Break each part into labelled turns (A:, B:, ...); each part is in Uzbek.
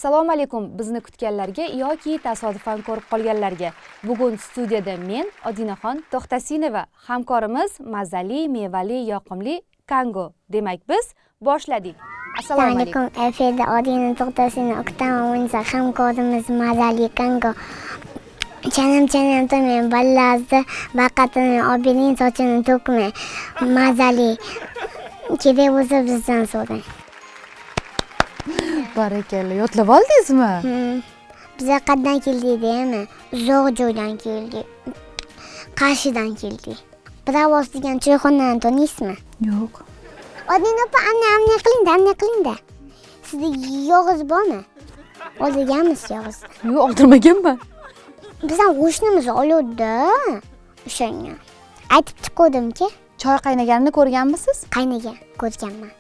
A: Assalomu alaykum bizni kutganlarga yoki tasodifan ko'rib qolganlarga. Bugun studiyada men, Odinaxon To'xtasinova, hamkorimiz mazali, mevali, yoqimli Kango. Demak, biz boshladik. Assalomu alaykum.
B: Efirda Odina To'xtasinova, Uktam Munisa, hamkorimiz mazali Kango. Chanam chanam to'mang, ballazda baqatini obining sochini to'kmang. Mazali. Kerak bo'lsa, bizdan so'rang.
A: Barakalla, yodlab oldingizmi?
B: Biza qayerdan keldik deymi? Uzoq joydan keldik. Qarshidan keldik. Bravos degan choyxonani taniysizmi?
A: Yo'q.
B: Odina opa, amni amni qiling-da, amni qiling-da. Sizda yog'iz bormi? Olganmiz yog'izni.
A: Yo'q, oldirmaganman.
B: Biz ham qo'shnimiz oluvdi o'shanga. Aytib chiquvdimki,
A: Choy qaynaganini ko'rganmisiz?
B: Qaynagan ko'rganman.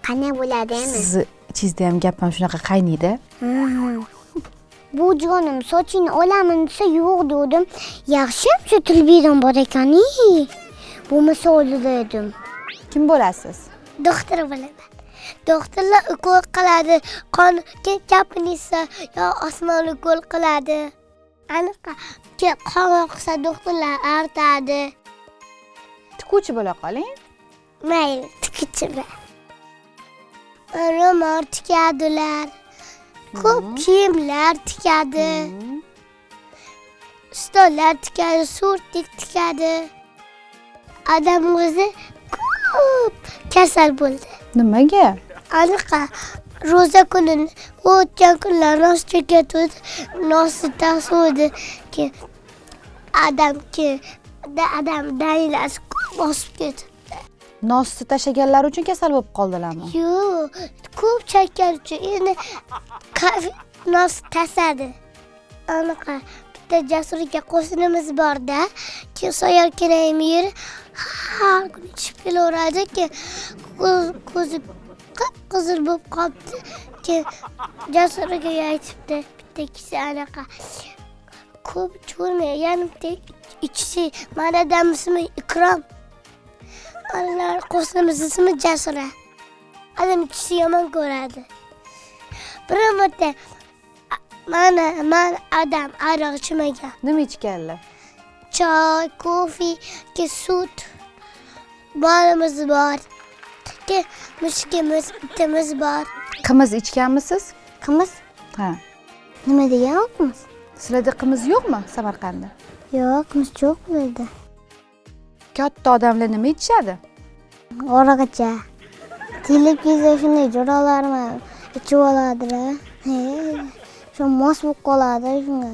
B: Qanday bo'ladi emi?
A: Sizni ichingizda ham gap ham shunaqa qaynaydi.
B: Bu jonim sochingni olaman desa, yo'q dedim. Yaxshi, shu televizor bor ekan. Bo'lmasa oldir edim.
A: Kim bo'lasiz?
B: Doktor bo'laman. Doktorlar ukol qiladi, qon gapinisa yo osmon ukol qiladi. Aniq qon oqsa, doktorlar artadi.
A: Tikuvchi bo'la qoling.
B: Mayli, tikuvchi. Ro'mol tikadilar. Ko'p kiyimlar tikadi. Stollar tikadi, surtik tikadi. Adam o'zi ko'p kasal bo'ldi.
A: Nimaga?
B: Aniqa ro'za kunini o'tgan kunlar nos chekatuvdi, nosi tasuvdi. Keyin adam keyin adam danilasi ko'p bosib ketdi.
A: Nosni tashlaganlar uchun kasal bo'lib qoldilarmi?
B: Yo'q, ko'p chekkan uchun endi nos tasadi. Anaqa bitta Jasur aka qo'shnimiz borda, keyin soyarkanayim yeri har kuni ichib kelaveradi, keyin ko'zi qip-qizil bo'lib qolibdi. Keyin Jasur akaga aytibdi, bitta kishi anaqa ko'p ichavermang, yarimta ichsa, mani dadam ismi Ikrom. Ular qo'shnimiz ismi Jasura. Adam ichishni yomon ko'radi. Bir marta mana man adam aroq ichmagan.
A: Nima ichganlar?
B: Choy, kofe, ke sut. Bolamiz bor. Ke mushukimiz, itimiz bor.
A: Qimiz ichganmisiz?
B: Qimiz?
A: Ha.
B: Nima degan u qimiz?
A: Sizlarda qimiz yo'qmi Samarqandda?
B: Yo'q, qimiz yo'q bizda.
A: Katta odamlar nima ichishadi?
B: Oraqcha. Televizor shunday jo'ralarmi ichib oladilar. Shu mos bo'lib qoladi shunga.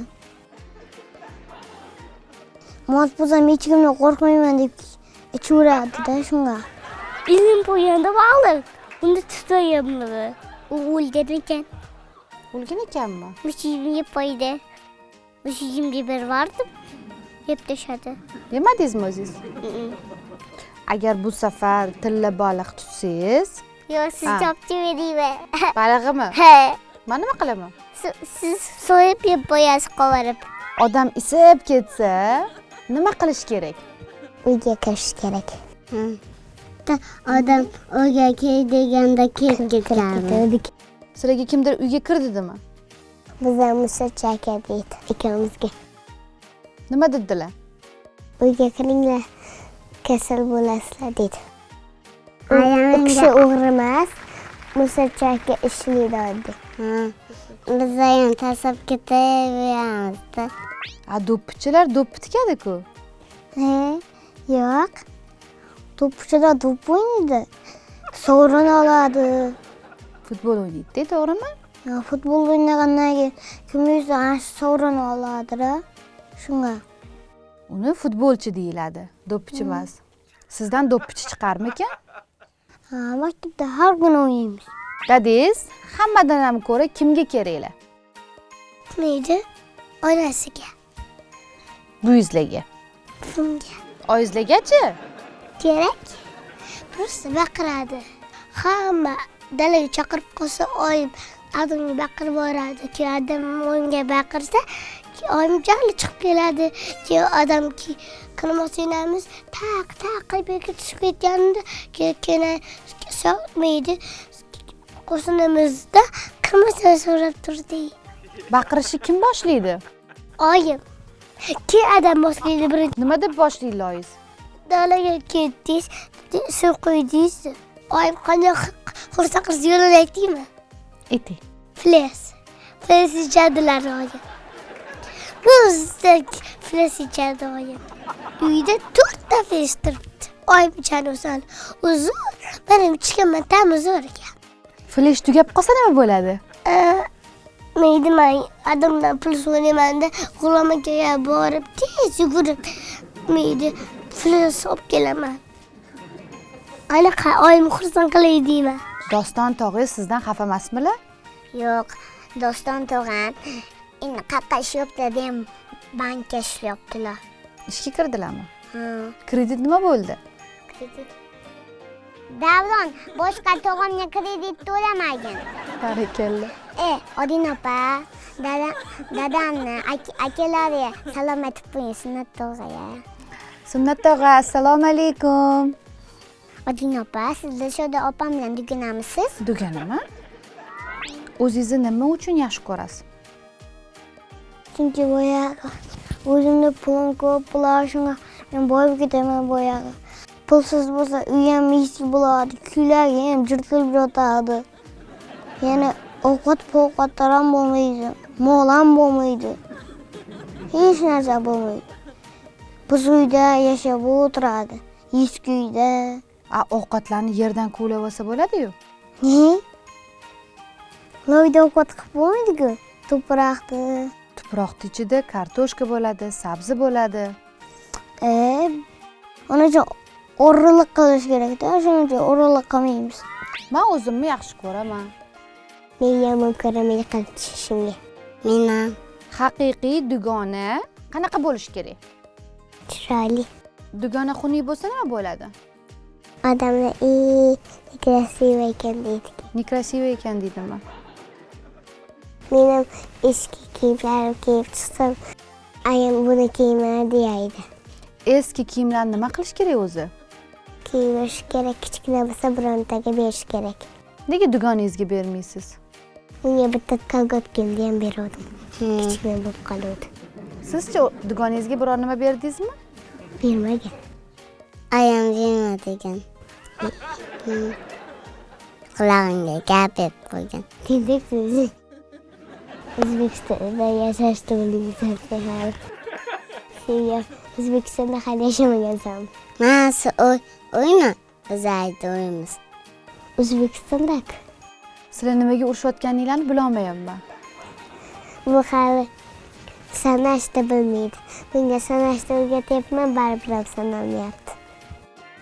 B: Mos bo'lsam hech kimdan qo'rqmayman deb ichaveradi-da shunga.
C: Ilm bo'lganda baliq uni tutayapmiz. U o'lgan ekan.
A: O'lgan ekanmi?
C: Mushugim yeb qo'ydi. Mushugimga berib yubordim. Yeb tashladi.
A: Yemadingizmi o'zingiz? Agar bu safar tilla baliq tutsangiz,
C: Yo'q, siz topib berayman.
A: Balig'imi?
C: Ha.
A: Men nima qilaman?
C: Siz so'yib yeb qo'yasiz qovarib.
A: Odam isib ketsa, nima qilish kerak?
B: Uyga kirish kerak. Odam uyga kir deganda kirib ketadi.
A: Sizlarga kimdir uyga kir dedimi?
B: Bizlar Musa aka deydi ikkovimizga.
A: Nima dedilar?
B: Uyga kiringlar, kasal bo'lasizlar dedi. U kishi o'g'ri emas, Musa aka ishlaydi oddiy.
C: Biz ham tashlab ketaveramiz-da.
A: A, do'ppichilar do'ppi tikadi-ku.
B: He, yo'q. Do'ppichilar do'ppi o'ynaydi. Sovrin oladi.
A: Futbol o'ynaydi, to'g'rimi?
B: Ya, futbol o'ynagandan keyin kim yutsa, ana shu sovrin oladi-da. Shunga.
A: Uni futbolchi deyiladi, do'ppichi emas. Sizdan do'ppichi chiqarmikan?
B: Ha, maktabda har kuni o'ynaymiz.
A: Dadangiz hammadan ham ko'ra kimga keraklar?
B: Neydi? Onasiga.
A: Buyuzlarga.
B: Buvimga.
A: Oyizlargachi?
B: Kerak. Просто baqiradi. Hamma dalaga chaqirib qolsa, oyim adamga baqirib yuboradi. Keyin adam oyimga baqirsa, oyim jahli chiqib keladi. Keyin odam kirmosinamiz taq taq qilib yerga tushib ketganida, keyin sotmaydi. Qo'shnimizda kimsan so'rab turdi.
A: Baqirishni kim boshlaydi?
B: Oyim. Keyin adam boshlaydi birinchi.
A: Nima deb boshlaydi oyingiz?
B: Dalaga ketdingiz, suv quydingiz. Oyim qanday xursand qilish yo'lini aytdingmi?
A: Ayting.
B: Fles. Fles ichadilar oyim. O'zida fles ichadi oyim. Uyda 4 ta fles turibdi. Oyim ichadi o'zini. O'zi benim ichganman, ta'mi zo'r ekan.
A: Flesh tugab qolsa nima bo'ladi?
B: Men adamdan pul so'rayman-da, G'ulom akaga borib tez yugurib meydi fles olib kelaman. Anaqa oyim xursand qilay deyman.
A: Doston tog'ingiz sizdan xafa emasmilar?
C: Yo'q, Doston tog'am endi qayerqa ishlayapti dem, bankka ishlayaptilar.
A: Ishga kirdilarmi?
C: Ha.
A: Kredit nima bo'ldi?
C: Kredit. Davron boshqa tog'amga kredit to'lamagan.
A: Barakalla.
C: Odina opa, dadamni akalari salom aytib qo'ying Sunnat tog'aga.
A: Sunnat tog'a, assalomu alaykum.
C: Odina opa, siz Dilshoda opam bilan dugonamisiz?
A: Dugonami? O'zingizni nima uchun yaxshi ko'rasiz?
C: Chunki boyagi o'zimda pulim ko'p bo'lar, shunga men boyib ketaman boyagi. Pulsiz bo'lsa uy ham eski bo'ladi, kuylar ham jirtilib yotadi. Yana ovqat povqatlar ham bo'lmaydi, mol ham bo'lmaydi. Hech narsa bo'lmaydi. Biz uyda yashab o'tiradi, eski uyda.
A: Ovqatlarni yerdan kovlab olsa bo'ladi-yu.
C: Ne? Loyda ovqat qilib bo'lmaydi-ku, tuproqni.
A: Tuproqni ichida kartoshka bo'ladi, sabzi bo'ladi.
C: Uning uchun o'g'irlik qilish kerak-da, shuning uchun o'g'irlik qilmaymiz.
A: Men o'zimni yaxshi ko'raman.
C: Men yomon ko'raman yiqilib tushishimga. Men ham.
A: Haqiqiy dugona qanaqa bo'lishi kerak?
C: Chiroyli.
A: Dugona xunuk bo'lsa nima bo'ladi?
C: Odamlar nekrasiva ekan deydi.
A: Nekrasiva ekan deydimi?
C: Men ham eski kiyimlarim kiyib chiqsam, ayam buni kiyma deydi.
A: Eski kiyimlarni nima qilish kerak o'zi?
C: Kiyinish kerak, kichkina bo'lsa birontaga berish kerak.
A: Nega dugonangizga bermaysiz?
C: Unga bitta kolgotkimni ham beruvdim. Kichkina bo'lib qoluvdi.
A: Sizchi dugonangizga biror nima berdingizmi?
C: Bermagan. Ayam berma degan. Qulog'imga gap berib qo'ygan. Tentak so'zi. O'zbekistonda yashashni bilmaysan hali. Sen O'zbekistonda hali yashamagansan. Mana shu uyni biz aytdi uyimiz. O'zbekistonda-ku.
A: Sizlar nimaga urushayotganinglarni bilolmayapman.
C: Bu hali sanashni bilmaydi. Bunga sanashni o'rgatyapman, baribir ham sanolmayapti.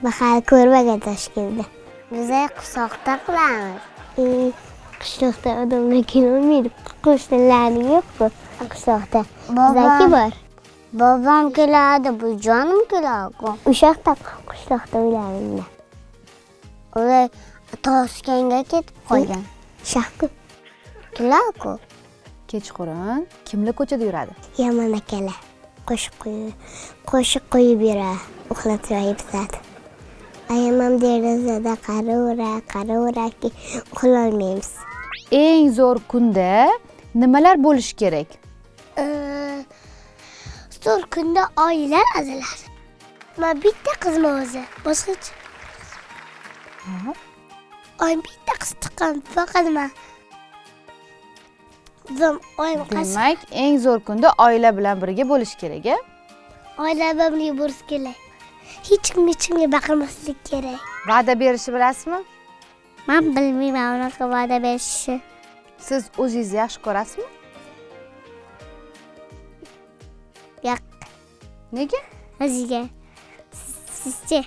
C: Bu hali ko'rmagan Toshkentda. Biz qishloqda qilamiz. Qishloqda odamlar kelolmaydi. Qo'shnilaring yo'q-ku qishloqda. Bizniki bor. Bobom keladi, bu jonim keladi. O'sha yoqda qishloqda uylarimda. Ular Toshkentga ketib qolgan. Shahku. Keladi-ku.
A: Kechqurun kimlar ko'chada yuradi?
C: Yomon akalar. Qo'shiq qo'yib yuradi, uxlatib yotadi. Ayam ham derazada qaravera, qaraveraki uxlolmaymiz.
A: Eng zo'r kunda nimalar bo'lishi kerak?
B: Zo'r kunda oilalar azaladi. Men bitta qizim o'zi, boshqa hech. Oyim bitta qiz tuqqan, faqat men. Zum oyim qiz.
A: Demak, eng zo'r kunda oila bilan birga bo'lish kerak, a?
B: Oila bilan birga bo'lish kerak. Hech kim hech kimga baqirmaslik kerak.
A: Va'da berishni bilasizmi?
C: Men bilmayman unaqa va'da berishni.
A: Siz o'zingizni yaxshi ko'rasizmi?
C: Yo'q.
A: Nega?
C: O'ziga. Sizchi?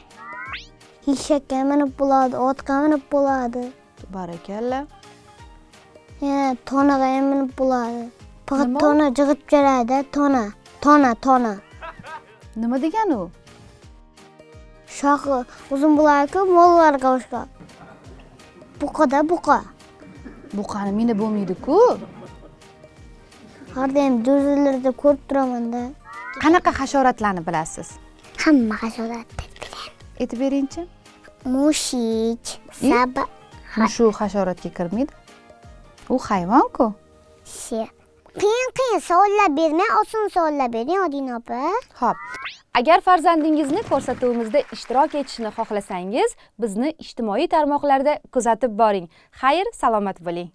C: Eshakka minib bo'ladi, otga minib bo'ladi.
A: Barakalla.
C: Yana tonaga ham minib bo'ladi. Faqat
A: Nima u?
C: tona jig'ib keladi, tona. Tona, tona.
A: Nima degani u?
C: Shoxi uzun bo'lar-ku, mollarga o'xshab. Buqada buqa.
A: Buqani minib bo'lmaydi-ku.
C: Har doim do'zalarda ko'rib turaman-da.
A: Qanaqa hasharotlarni bilasiz?
C: Hamma hasharotni bilaman.
A: Aytib beringchi.
C: Mushuk,
A: Mushuk hasharotga kirmaydi, u hayvon-ku.
C: Sher. Qiyin qiyin savollar bermang, oson savollar bering, Odina opa.
A: Xo'p. Agar farzandingizni ko'rsatuvimizda ishtirok etishini xohlasangiz, bizni ijtimoiy tarmoqlarda kuzatib boring. Xayr, salomat bo'ling.